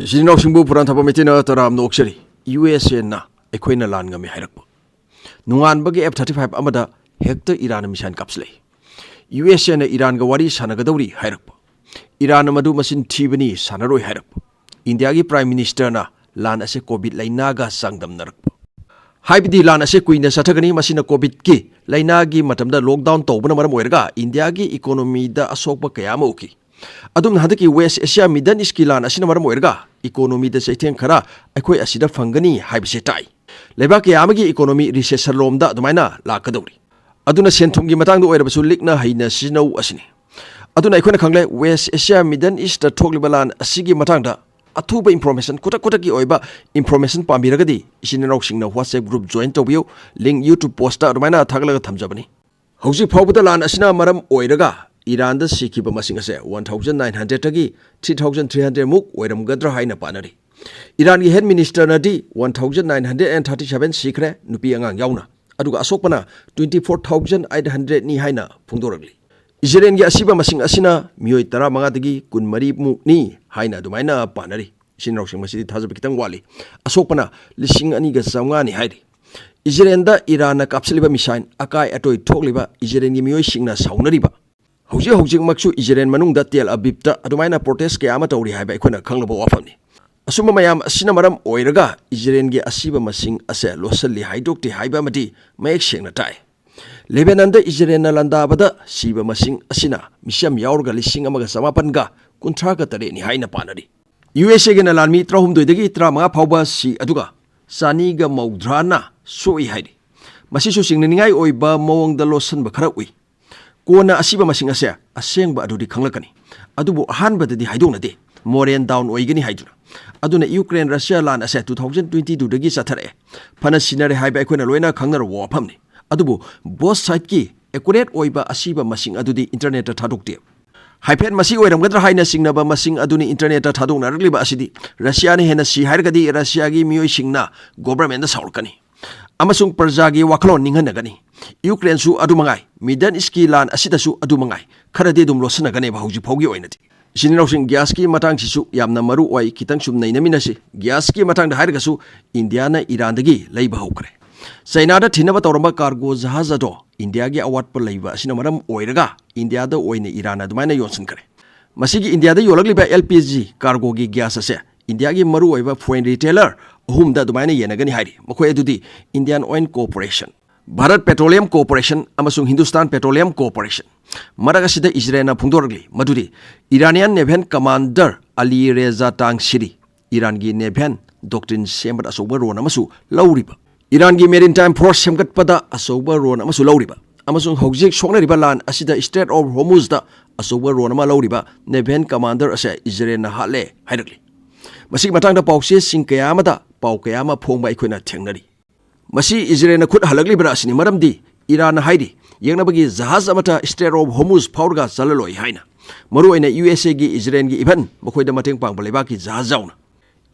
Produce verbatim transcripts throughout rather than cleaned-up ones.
ꯏꯆꯤꯟ ꯏꯅꯥꯎꯁꯤꯡꯕꯨ ꯄꯨꯔꯥꯟ ꯊꯕ ꯃꯩꯇꯩꯅ ꯇꯔꯥꯝꯅ ꯑꯣꯛꯆꯔꯤ꯫ ꯌꯨ ꯑꯦꯁ ꯑꯦꯅ ꯑꯩꯈꯣꯏꯅ ꯂꯥꯟ ꯉꯝꯃꯤ ꯍꯥꯏꯔꯛꯄ꯫ ꯅꯣꯡꯉꯥꯟꯕꯒꯤ ꯑꯦꯐ ꯊꯥꯔꯇꯤ ꯐꯥꯏꯚ ꯑꯃꯗ ꯍꯦꯛꯇ ꯏꯔꯥꯟꯅ ꯃꯤꯁꯥꯏꯟ ꯀꯥꯞꯁꯤꯜꯂꯛꯏ꯫ ꯌꯨ ꯑꯦꯁ ꯑꯦꯅ ꯏꯔꯥꯟꯒ ꯋꯥꯔꯤ ꯁꯥꯟꯅꯒꯗꯧꯔꯤ ꯍꯥꯏꯔꯛꯄ꯫ ꯏꯔꯥꯟꯅ ꯃꯗꯨ ꯃꯆꯤꯟ ꯊꯤꯕꯅꯤ, ꯁꯥꯟꯅꯔꯣꯏ ꯍꯥꯏꯔꯛꯄ꯫ ꯏꯟꯗꯤꯌꯥꯒꯤ ꯄ꯭ꯔꯥꯏꯝ ꯃꯤꯅꯤꯁꯇꯔꯅ ꯂꯥꯟ ꯑꯁꯦ ꯀꯣꯚꯤꯗ ꯂꯥꯏꯅꯥꯒ ꯆꯥꯡꯗꯝꯅꯔꯛꯄ꯫ ꯍꯥꯏꯕꯗꯤ ꯂꯥꯟ ꯑꯁꯦ ꯀꯨꯏꯅ ꯆꯠꯊꯒꯅꯤ, ꯃꯁꯤꯅ ꯀꯣꯚꯤꯗꯀꯤ ꯂꯥꯏꯅꯥꯒꯤ ꯃꯇꯝꯗ ꯂꯣꯛꯗꯥꯎꯟ ꯇꯧꯕꯅ ꯃꯔꯝ ꯑꯣꯏꯔꯒ ꯏꯟꯗꯤꯌꯥꯒꯤ ꯏꯀꯣꯅꯣꯃꯤꯗ ꯑꯁꯣꯛꯄ ꯀꯌꯥ ꯑꯃ ꯎꯈꯤ꯫ ꯑꯗꯨꯝꯅ ꯍꯟꯗꯛꯀꯤ ꯋꯦꯁ ꯑꯦꯁꯤꯌꯥ ꯃꯤꯗꯜ ꯏꯁꯀꯤ ꯂꯥꯟ ꯑꯁꯤꯅ ꯃꯔꯝ ꯑꯣꯏꯔꯒ ꯏꯀꯣꯅꯣꯃꯤꯗ ꯆꯩꯊꯦꯡ ꯈꯔ ꯑꯩꯈꯣꯏ ꯑꯁꯤꯗ ꯐꯪꯒꯅꯤ ꯍꯥꯏꯕꯁꯦ ꯇꯥꯏ꯫ ꯂꯩꯕꯥꯛ ꯀꯌꯥ ꯑꯃꯒꯤ ꯏꯀꯣꯅꯣꯃꯤ ꯔꯤꯁꯦꯁꯟ ꯂꯣꯝꯗ ꯑꯗꯨꯃꯥꯏꯅ ꯂꯥꯛꯀꯗꯧꯔꯤ꯫ ꯑꯗꯨꯅ ꯁꯦꯟ ꯊꯨꯝꯒꯤ ꯃꯇꯥꯡꯗ ꯑꯣꯏꯔꯕꯁꯨ ꯂꯤꯛꯅ ꯍꯩꯅ ꯁꯤꯖꯤꯟꯅꯧ ꯑꯁꯤꯅꯤ꯫ ꯑꯗꯨꯅ ꯑꯩꯈꯣꯏꯅ ꯈꯪꯂꯦ, ꯋꯦꯁ ꯑꯦꯁꯤꯌꯥ ꯃꯤꯗꯜ ꯏꯁꯇ ꯊꯣꯛꯂꯤꯕ ꯂꯥꯟ ꯑꯁꯤꯒꯤ ꯃꯇꯥꯡꯗ ꯑꯊꯨꯕ ꯏꯟꯐꯣꯔꯃꯦꯁꯟ, ꯈꯨꯗꯛ ꯈꯨꯗꯛꯀꯤ ꯑꯣꯏꯕ ꯏꯟꯐꯣꯔꯃꯦꯁꯟ ꯄꯥꯝꯕꯤꯔꯒꯗꯤ ꯏꯆꯤꯟ ꯏꯅꯥꯎꯁꯤꯡꯅ WhatsApp group join ꯇꯧꯕꯤꯌꯨ꯫ Link YouTube post ꯑꯗꯨꯃꯥꯏꯅ ꯊꯥꯒꯠꯂꯒ ꯊꯝꯖꯕꯅꯤ꯫ ꯍꯧꯖꯤꯛ ꯐꯥꯎꯕꯗ ꯂꯥꯟ ꯑꯁꯤꯅ ꯃꯔꯝ ꯑꯣꯏꯔꯒ ꯏꯔꯥꯟꯗ ꯁꯤꯈꯤꯕ ꯃꯁꯤꯡ ꯑꯁꯦ one thousand nine hundred ꯇꯒꯤ three thousand three hundred ꯃꯨꯛ ꯑꯣꯏꯔꯝꯒꯗ꯭ꯔꯥ ꯍꯥꯏꯅ ꯄꯥꯅꯔꯤ꯫ ꯏꯔꯥꯟꯒꯤ head ꯃꯤꯅꯤꯁꯇꯔꯅꯗꯤ one thousand nine hundred and thirty seven ꯁꯤꯈ꯭ꯔꯦ, ꯅꯨꯄꯤ ꯑꯉꯥꯡ ꯌꯥꯎꯅ, ꯑꯗꯨꯒ ꯑꯁꯣꯛꯄꯅ twenty four thousand eight hundred ꯅꯤ ꯍꯥꯏꯅ ꯐꯣꯡꯗꯣꯔꯛꯂꯤ꯫ ꯏꯖꯔꯦꯜꯒꯤ ꯑꯁꯤꯕ ꯃꯁꯤꯡ ꯑꯁꯤꯅ ꯃꯤꯑꯣꯏ ꯇꯔꯥꯃꯉꯥꯗꯒꯤ ꯀꯨꯟꯃꯔꯤ ꯃꯨꯛꯅꯤ ꯍꯥꯏꯅ ꯑꯗꯨꯃꯥꯏꯅ ꯄꯥꯅꯔꯤ꯫ ꯏꯆꯤꯟ ꯏꯅꯥꯎꯁꯤꯡ ꯃꯁꯤꯗꯤ ꯊꯥꯖꯕ ꯈꯤꯇꯪ ꯋꯥꯠꯂꯤ꯫ ꯑꯁꯣꯛꯄꯅ ꯂꯤꯁꯤꯡ ꯑꯅꯤꯒ ꯆꯥꯝꯃꯉꯥꯅꯤ ꯍꯥꯏꯔꯤ꯫ ꯏꯖꯔꯦꯜꯗ ꯏꯔꯥꯟꯅ ꯀꯥꯞꯁꯤꯜꯂꯤꯕ ꯃꯤꯁꯥꯏꯟ ꯑꯀꯥꯏ ꯑꯇꯣꯏ ꯊꯣꯛꯂꯤꯕ ꯏꯖꯔꯦꯜꯒꯤ ꯃꯤꯑꯣꯏꯁꯤꯡꯅ ꯁꯥꯎꯅꯔꯤꯕ꯫ ꯍꯧꯖꯤꯛ ꯍꯧꯖꯤꯛꯃꯛꯁꯨ ꯏꯖꯔꯦꯜ ꯃꯅꯨꯡꯗ ꯇꯦꯜ ꯑꯕꯤꯕꯇ ꯑꯗꯨꯃꯥꯏꯅ ꯄ꯭ꯔꯣꯇꯦꯁ ꯀꯌꯥ ꯑꯃ ꯇꯧꯔꯤ ꯍꯥꯏꯕ ꯑꯩꯈꯣꯏꯅ ꯈꯪꯂꯕ ꯋꯥꯐꯝꯅꯤ꯫ ꯑꯁꯨꯝꯕ ꯃꯌꯥꯝ ꯑꯁꯤꯅ ꯃꯔꯝ ꯑꯣꯏꯔꯒ ꯏꯖꯔꯦꯜꯒꯤ ꯑꯁꯤꯕ ꯃꯁꯤꯡ ꯑꯁꯦ ꯂꯣꯠꯁꯤꯜꯂꯤ ꯍꯥꯏꯗꯣꯛꯇꯦ ꯍꯥꯏꯕ ꯑꯃꯗꯤ ꯃꯌꯦꯛ ꯁꯦꯡꯅ ꯇꯥꯏ꯫ ꯂꯦꯕꯦꯅꯟꯗ ꯏꯖꯔꯦꯜꯅ ꯂꯥꯟꯗꯥꯕꯗ ꯁꯤꯕ ꯃꯁꯤꯡ ꯑꯁꯤꯅ ꯃꯤꯁꯝ ꯌꯥꯎꯔꯒ ꯂꯤꯁꯤꯡ ꯑꯃꯒ ꯆꯃꯥꯄꯟꯒ ꯀꯨꯟꯊ꯭ꯔꯥꯒ ꯇꯔꯦꯠꯅꯤ ꯍꯥꯏꯅ ꯄꯥꯅꯔꯤ꯫ ꯌꯨ ꯑꯦꯁ ꯑꯦꯒꯤꯅ ꯂꯥꯟꯃꯤ ꯇꯔꯥꯍꯨꯝꯗꯣꯏꯗꯒꯤ ꯇꯔꯥꯃꯉꯥ ꯐꯥꯎꯕ ꯁꯤ, ꯑꯗꯨꯒ ꯆꯅꯤꯒ ꯃꯧꯗ꯭ꯔꯥꯅ ꯁꯣꯛꯏ ꯍꯥꯏꯔꯤ꯫ ꯃꯁꯤꯁꯨ ꯆꯤꯡꯅꯅꯤꯡꯉꯥꯏ ꯑꯣꯏꯕ ꯃꯑꯣꯡꯗ ꯂꯣꯠꯁꯤꯟꯕ ꯈꯔ ꯎꯏ꯫ ꯀꯣꯟꯅ ꯑꯁꯤꯕ ꯃꯁꯤꯡ ꯑꯁꯦ ꯑꯁꯦꯡꯕ ꯑꯗꯨꯗꯤ ꯈꯪꯂꯛꯀꯅꯤ꯫ ꯑꯗꯨꯕꯨ ꯑꯍꯥꯟꯕꯗꯗꯤ ꯍꯥꯏꯗꯣꯛꯅꯗꯦ, ꯃꯣꯔꯦꯜ ꯗꯥꯎꯟ ꯑꯣꯏꯒꯅꯤ ꯍꯥꯏꯗꯨꯅ꯫ ꯑꯗꯨꯅ ꯌꯨꯀ꯭ꯔꯦꯟ ꯔꯁꯤꯌꯥ ꯂꯥꯟ ꯑꯁꯦ two thousand twenty two ꯗꯒꯤ ꯆꯠꯊꯔꯛꯑꯦ꯫ ꯐꯅ ꯁꯤꯅꯔꯦ ꯍꯥꯏꯕ ꯑꯩꯈꯣꯏꯅ ꯂꯣꯏꯅ ꯈꯪꯅꯔꯕ ꯋꯥꯐꯝꯅꯤ꯫ ꯑꯗꯨꯕꯨ ꯕꯣꯊ ꯁꯥꯏꯗꯀꯤ ꯑꯦꯀꯨꯔꯦꯠ ꯑꯣꯏꯕ ꯑꯁꯤꯕ ꯃꯁꯤꯡ ꯑꯗꯨꯗꯤ ꯏꯟꯇꯔꯅꯦꯠꯇ ꯊꯥꯗꯣꯛꯇꯦ꯫ ꯍꯥꯏꯐꯦꯠ ꯃꯁꯤ ꯑꯣꯏꯔꯝꯒꯗ꯭ꯔꯥ ꯍꯥꯏꯅ ꯆꯤꯡꯅꯕ ꯃꯁꯤꯡ ꯑꯗꯨꯅꯤ ꯏꯟꯇꯔꯅꯦꯠꯇ ꯊꯥꯗꯣꯛꯅꯔꯛꯂꯤꯕ ꯑꯁꯤꯗꯤ꯫ ꯔꯁꯤꯌꯥꯅ ꯍꯦꯟꯅ ꯁꯤ ꯍꯥꯏꯔꯒꯗꯤ ꯔꯁꯤꯌꯥꯒꯤ ꯃꯤꯑꯣꯏꯁꯤꯡꯅ ꯒꯣꯚꯔꯟꯃꯦꯟꯠꯇ ꯁꯥꯎꯔꯛꯀꯅꯤ ꯑꯃꯁꯨꯡ ꯄ꯭ꯔꯖꯥꯒꯤ ꯋꯥꯈꯜꯂꯣꯟ ꯅꯤꯡꯍꯟꯅꯒꯅꯤ꯫ ꯌꯨꯀ꯭ꯔꯦꯟꯁꯨ ꯑꯗꯨ ꯃꯉꯥꯏ, ꯃꯤꯗꯜ ꯏꯁꯀꯤ ꯂꯥꯟ ꯑꯁꯤꯗꯁꯨ ꯑꯗꯨ ꯃꯉꯥꯏ, ꯈꯔꯗꯤ ꯑꯗꯨꯝ ꯂꯣꯠꯁꯤꯟꯅꯒꯅꯦꯕ ꯍꯧꯖꯤꯛ ꯐꯥꯎꯒꯤ ꯑꯣꯏꯅꯗꯤ꯫ ꯏꯆꯤꯟ ꯏꯅꯥꯎꯁꯤꯡ, ꯒ꯭ꯌꯥꯁꯀꯤ ꯃꯇꯥꯡꯁꯤꯁꯨ ꯌꯥꯝꯅ ꯃꯔꯨ ꯑꯣꯏ꯫ ꯈꯤꯇꯪ ꯁꯨꯝ ꯅꯩꯅꯃꯤꯟꯅꯁꯤ꯫ ꯒ꯭ꯌꯥꯁꯀꯤ ꯃꯇꯥꯡꯗ ꯍꯥꯏꯔꯒꯁꯨ, ꯏꯟꯗꯤꯌꯥ ꯏꯔꯥꯟꯗꯒꯤ ꯂꯩꯕ ꯍꯧꯈ꯭ꯔꯦ꯫ ꯆꯩꯅꯥꯗ ꯊꯤꯟꯅꯕ ꯇꯧꯔꯝꯕ ꯀꯥꯔꯒꯣ ꯖꯍꯥꯖ ꯑꯗꯣ ꯏꯟꯗꯤꯌꯥꯒꯤ ꯑꯋꯥꯠꯄ ꯂꯩꯕ ꯑꯁꯤꯅ ꯃꯔꯝ ꯑꯣꯏꯔꯒ ꯏꯟꯗꯤꯌꯥꯗ ꯑꯣꯏꯅ ꯏꯔꯥꯟꯅ ꯑꯗꯨꯃꯥꯏꯅ ꯌꯣꯟꯁꯤꯟꯈ꯭ꯔꯦ꯫ ꯃꯁꯤꯒꯤ ꯏꯟꯗꯤꯌꯥꯗ ꯌꯣꯜꯂꯛꯂꯤꯕ ꯑꯦꯜ ꯄꯤ ꯖꯤ ꯀꯥꯔꯒꯣꯒꯤ ꯒ꯭ꯌꯥꯁ ꯑꯁꯦ ꯏꯟꯗꯤꯌꯥꯒꯤ ꯃꯔꯨꯑꯣꯏꯕ foreign retailer ꯑꯍꯨꯝꯗ ꯑꯗꯨꯃꯥꯏꯅ ꯌꯦꯟꯅꯒꯅꯤ ꯍꯥꯏꯔꯤ꯫ ꯃꯈꯣꯏ ꯑꯗꯨꯗꯤ Indian Oil Corporation, Bharat Petroleum Corporation ꯑꯃꯁꯨꯡ Hindustan Petroleum Corporation꯫ ꯃꯔꯛ ꯑꯁꯤꯗ ꯏꯖꯔꯦꯜꯅ ꯐꯣꯡꯗꯣꯔꯛꯂꯤ ꯃꯗꯨꯗꯤ ꯏꯔꯥꯅꯤꯌꯥꯟ ꯅꯦꯚꯦꯟ ꯀꯃꯥꯟꯗꯔ ꯑꯂꯤ ꯔꯦꯖꯥ ꯇꯥꯡꯁꯤꯔꯤ ꯏꯔꯥꯟꯒꯤ ꯅꯦꯚꯦꯟ ꯗꯣꯛꯇ꯭ꯔꯤꯟ ꯁꯦꯝꯕꯗ ꯑꯆꯧꯕ ꯔꯣꯜ ꯑꯃꯁꯨ ꯂꯧꯔꯤꯕ, ꯏꯔꯥꯟꯒꯤ maritime force ꯁꯦꯝꯒꯠꯄꯗ ꯑꯆꯧꯕ ꯔꯣꯜ ꯑꯃꯁꯨ ꯂꯧꯔꯤꯕ ꯑꯃꯁꯨꯡ ꯍꯧꯖꯤꯛ ꯁꯣꯛꯅꯔꯤꯕ ꯂꯥꯟ ꯑꯁꯤꯗ Strait of Hormuzꯗ ꯑꯆꯧꯕ ꯔꯣꯜ ꯑꯃ ꯂꯧꯔꯤꯕ ꯅꯦꯚꯦꯟ ꯀꯃꯥꯟꯗꯔ ꯑꯁꯦ ꯏꯖꯔꯦꯜꯅ ꯍꯥꯠꯂꯦ ꯍꯥꯏꯔꯛꯂꯤ꯫ ꯃꯁꯤꯒꯤ ꯃꯇꯥꯡꯗ ꯄꯥꯎꯆꯦꯁꯤꯡ ꯀꯌꯥ ꯑꯃꯗ ꯄꯥꯎ ꯀꯌꯥ ꯑꯃ ꯐꯣꯡꯕ ꯑꯩꯈꯣꯏꯅ ꯊꯦꯡꯅꯔꯤ꯫ ꯃꯁꯤ ꯏꯖꯔꯦꯜꯅ ꯈꯨꯠ ꯍꯜꯂꯛꯂꯤꯕ꯭ꯔꯥ ꯑꯁꯤꯅꯤ, ꯃꯔꯝꯗꯤ ꯏꯔꯥꯟꯅ ꯍꯥꯏꯔꯤ ꯌꯦꯛꯅꯕꯒꯤ ꯖꯍꯥꯖ ꯑꯃꯠꯇ Strait of Hormuz ꯐꯥꯎꯔꯒ ꯆꯠꯂꯂꯣꯏ ꯍꯥꯏꯅ꯫ ꯃꯔꯨꯑꯣꯏꯅ ꯌꯨ ꯑꯦꯁ ꯑꯦꯒꯤ, ꯏꯖꯔꯦꯜꯒꯤ, even ꯃꯈꯣꯏꯗ ꯃꯇꯦꯡ ꯄꯥꯡꯕ ꯂꯩꯕꯥꯛꯀꯤ ꯖꯍꯥꯖ ꯌꯥꯎꯅ꯫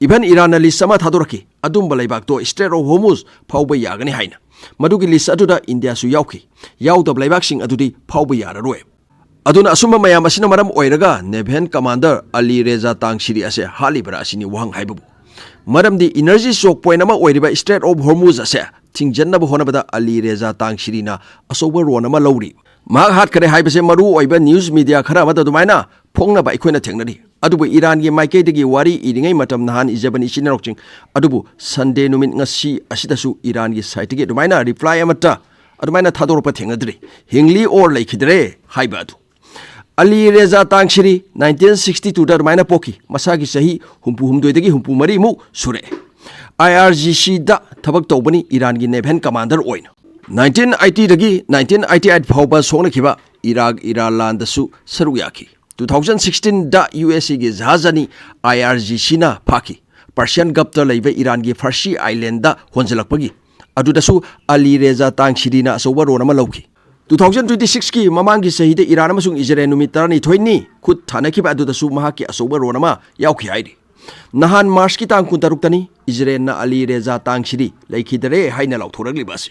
Even ꯏꯔꯥꯟꯅ list ꯑꯃ ꯊꯥꯗꯣꯔꯛꯈꯤ, ꯑꯗꯨꯝꯕ ꯂꯩꯕꯥꯛꯇꯣ Strait of Hormuz ꯐꯥꯎꯕ ꯌꯥꯒꯅꯤ ꯍꯥꯏꯅ꯫ ꯃꯗꯨꯒꯤ list ꯑꯗꯨꯗ ꯏꯟꯗꯤꯌꯥꯁꯨ ꯌꯥꯎꯈꯤ꯫ ꯌꯥꯎꯗꯕ ꯂꯩꯕꯥꯛꯁꯤꯡ ꯑꯗꯨꯗꯤ ꯐꯥꯎꯕ ꯌꯥꯔꯔꯣꯏ꯫ ꯑꯗꯨꯅ ꯑꯁꯨꯝꯕ ꯃꯌꯥꯝ ꯑꯁꯤꯅ ꯃꯔꯝ ꯑꯣꯏꯔꯒ ꯅꯦꯚꯦꯟ ꯀꯃꯥꯟꯗꯔ ꯑꯂꯤ ꯔꯦꯖꯥ ꯇꯥꯡꯁꯤꯔꯤ ꯑꯁꯦ ꯍꯥꯠꯂꯤꯕ꯭ꯔꯥ ꯑꯁꯤꯅꯤ ꯋꯥꯍꯪ ꯍꯥꯏꯕꯕꯨ꯫ ꯃꯔꯝꯗꯤ energy choke point ꯑꯃ ꯑꯣꯏꯔꯤꯕ Strait of Hormuz ꯑꯁꯦ ꯊꯤꯡꯖꯤꯟꯅꯕ ꯍꯣꯠꯅꯕꯗ ꯑꯂꯤ ꯔꯦꯖꯥ ꯇꯥꯡꯁꯤꯔꯤꯅ ꯑꯆꯧꯕ ꯔꯣꯜ ꯑꯃ ꯂꯧꯔꯤ꯫ ꯃꯍꯥꯛ ꯍꯥꯠꯈꯔꯦ ꯍꯥꯏꯕꯁꯦ ꯃꯔꯨ ꯑꯣꯏꯕ news media ꯈꯔ ꯑꯃꯗ ꯑꯗꯨꯃꯥꯏꯅ ꯐꯣꯡꯅꯕ ꯑꯩꯈꯣꯏꯅ ꯊꯦꯡꯅꯔꯤ꯫ ꯑꯗꯨꯕꯨ ꯏꯔꯥꯟꯒꯤ ꯃꯥꯏꯀꯩꯗꯒꯤ ꯋꯥꯔꯤ ꯏꯔꯤꯉꯩ ꯃꯇꯝ ꯅꯍꯥꯟ ꯏꯖꯕꯅꯤ ꯏꯆꯤꯟ ꯏꯅꯥꯎꯁꯤꯡ꯫ ꯑꯗꯨꯕꯨ Sunday ꯅꯨꯃꯤꯠ ꯉꯁꯤ ꯑꯁꯤꯗꯁꯨ ꯏꯔꯥꯟꯒꯤ sideꯇꯒꯤ ꯑꯗꯨꯃꯥꯏꯅ reply ꯑꯃꯠꯇ ꯑꯗꯨꯃꯥꯏꯅ ꯊꯥꯗꯣꯔꯛꯄ ꯊꯦꯡꯅꯗ꯭ꯔꯤ꯫ ꯍꯤꯡꯂꯤ or ꯂꯩꯈꯤꯗ꯭ꯔꯦ ꯍꯥꯏꯕ ꯑꯗꯨ꯫ ꯑꯂꯤ ꯔꯦꯖꯥ ꯇꯥꯡꯁꯤꯔꯤ nineteen sixty twoꯗ ꯑꯗꯨꯃꯥꯏꯅ ꯄꯣꯛꯈꯤ꯫ ꯃꯁꯥꯒꯤ ꯆꯍꯤ ꯍꯨꯝꯐꯨ ꯍꯨꯝꯗꯣꯏꯗꯒꯤ ꯍꯨꯝꯐꯨ ꯃꯔꯤꯃꯨꯛ ꯁꯨꯔꯛꯑꯦ꯫ I R G Cꯗ ꯊꯕꯛ ꯇꯧꯕꯅꯤ ꯏꯔꯥꯟꯒꯤ ꯅꯦꯚꯦꯟ ꯀꯃꯥꯟꯗꯔ ꯑꯣꯏꯅ꯫ Nineteen eightyꯗꯒꯤ nineteen eighty eight ꯐꯥꯎꯕ ꯁꯣꯛꯅꯈꯤꯕ ꯏꯔꯥꯛ ꯏꯔꯥꯟ ꯂꯥꯟꯗꯁꯨ ꯁꯔꯨꯛ ꯌꯥꯈꯤ꯫ Two thousand sixteenꯗ U S Aꯒꯤ ꯖꯍꯥꯖ ꯑꯅꯤ I R G Cꯅ ꯐꯥꯈꯤ꯫ Persian Gulfꯇ ꯂꯩꯕ ꯏꯔꯥꯟꯒꯤ ꯐꯥꯔꯁꯤ ꯑꯥꯏꯂꯦꯟꯗ ꯍꯣꯟꯖꯜꯂꯛꯄꯒꯤ ꯑꯗꯨꯗꯁꯨ ꯑꯂꯤ ꯔꯦꯖꯥ ꯇꯥꯡꯁꯤꯔꯤꯅ ꯑꯆꯧꯕ ꯔꯣꯜ ꯑꯃ ꯂꯧꯈꯤ꯫ Two thousand twenty sixꯀꯤ ꯃꯃꯥꯡꯒꯤ ꯆꯍꯤꯗ ꯏꯔꯥꯟ ꯑꯃꯁꯨꯡ ꯏꯖꯔꯦꯜ ꯅꯨꯃꯤꯠ ꯇꯔꯥꯅꯤꯊꯣꯏꯅꯤ ꯈꯨꯠ ꯊꯥꯅꯈꯤꯕ ꯑꯗꯨꯗꯁꯨ ꯃꯍꯥꯛꯀꯤ ꯑꯆꯧꯕ ꯔꯣꯜ ꯑꯃ ꯌꯥꯎꯈꯤ ꯍꯥꯏꯔꯤ꯫ ꯅꯍꯥꯟ Marchꯀꯤ ꯇꯥꯡ ꯀꯨꯟꯇꯔꯨꯛꯇꯅꯤ ꯏꯖꯔꯦꯜꯅ ꯑꯂꯤ ꯔꯦꯖꯥ ꯇꯥꯡꯁꯤꯔꯤ ꯂꯩꯈꯤꯗꯔꯦ ꯍꯥꯏꯅ ꯂꯥꯎꯊꯣꯔꯛꯂꯤꯕ ꯑꯁꯤ꯫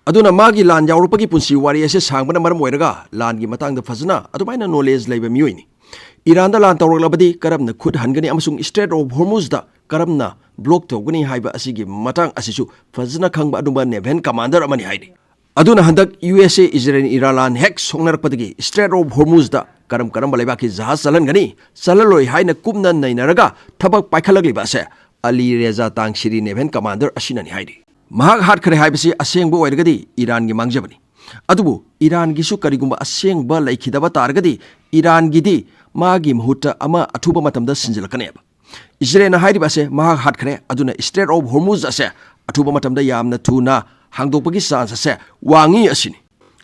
ꯑꯗꯨꯅ ꯃꯥꯒꯤ ꯂꯥꯟ ꯌꯥꯎꯔꯛꯄꯒꯤ ꯄꯨꯟꯁꯤ ꯋꯥꯔꯤ ꯑꯁꯤ ꯁꯥꯡꯕꯅ ꯃꯔꯝ ꯑꯣꯏꯔꯒ ꯂꯥꯟꯒꯤ ꯃꯇꯥꯡꯗ ꯐꯖꯅ ꯑꯗꯨꯃꯥꯏꯅ knowledge ꯂꯩꯕ ꯃꯤꯑꯣꯏꯅꯤ꯫ ꯏꯔꯥꯟꯗ ꯂꯥꯟ ꯇꯧꯔꯛꯂꯕꯗꯤ ꯀꯔꯝꯅ ꯈꯨꯠ ꯍꯟꯒꯅꯤ ꯑꯃꯁꯨꯡ Strait of Hormuz ꯗ ꯀꯔꯝꯅ block ꯇꯧꯒꯅꯤ ꯍꯥꯏꯕ ꯑꯁꯤꯒꯤ ꯃꯇꯥꯡ ꯑꯁꯤꯁꯨ ꯐꯖꯅ ꯈꯪꯕ ꯑꯗꯨꯝꯕ naval commander ꯑꯃꯅꯤ ꯍꯥꯏꯔꯤ꯫ ꯑꯗꯨꯅ ꯍꯟꯗꯛ ꯌꯨ ꯑꯦꯁ ꯑꯦ ꯏꯖꯔꯦꯜ ꯏꯔꯥꯟ ꯂꯥꯟ ꯍꯦꯛ ꯁꯣꯛꯅꯔꯛꯄꯗꯒꯤ Strait of Hormuz ꯗ ꯀꯔꯝ ꯀꯔꯝꯕ ꯂꯩꯕꯥꯛꯀꯤ ꯖꯍꯥꯖ ꯆꯠꯍꯟꯒꯅꯤ, ꯆꯠꯍꯜꯂꯣꯏ ꯍꯥꯏꯅ ꯀꯨꯞꯅ ꯅꯩꯅꯔꯒ ꯊꯕꯛ ꯄꯥꯏꯈꯠꯂꯛꯂꯤꯕ ꯑꯁꯦ ꯑꯂꯤ ꯔꯦꯖꯥ ꯇꯥꯡꯁꯤꯔꯤ naval commander ꯑꯁꯤꯅꯅꯤ ꯍꯥꯏꯔꯤ꯫ ꯃꯍꯥꯛ ꯍꯥꯠꯈ꯭ꯔꯦ ꯍꯥꯏꯕꯁꯤ ꯑꯁꯦꯡꯕ ꯑꯣꯏꯔꯒꯗꯤ ꯏꯔꯥꯟꯒꯤ ꯃꯥꯡꯖꯕꯅꯤ꯫ ꯑꯗꯨꯕꯨ ꯏꯔꯥꯟꯒꯤꯁꯨ ꯀꯔꯤꯒꯨꯝꯕ ꯑꯁꯦꯡꯕ ꯂꯩꯈꯤꯗꯕ ꯇꯥꯔꯒꯗꯤ ꯏꯔꯥꯟꯒꯤꯗꯤ ꯃꯥꯒꯤ ꯃꯍꯨꯠꯇ ꯑꯃ ꯑꯊꯨꯕ ꯃꯇꯝꯗ ꯁꯤꯟꯖꯤꯜꯂꯛꯀꯅꯦꯕ꯫ ꯏꯖꯔꯦꯜꯅ ꯍꯥꯏꯔꯤꯕ ꯑꯁꯦ ꯃꯍꯥꯛ ꯍꯥꯠꯈ꯭ꯔꯦ, ꯑꯗꯨꯅ Strait of Hormuz ꯑꯁꯦ ꯑꯊꯨꯕ ꯃꯇꯝꯗ ꯌꯥꯝꯅ ꯊꯨꯅ ꯍꯥꯡꯗꯣꯛꯄꯒꯤ chance ꯑꯁꯦ ꯋꯥꯡꯉꯤ ꯑꯁꯤꯅꯤ꯫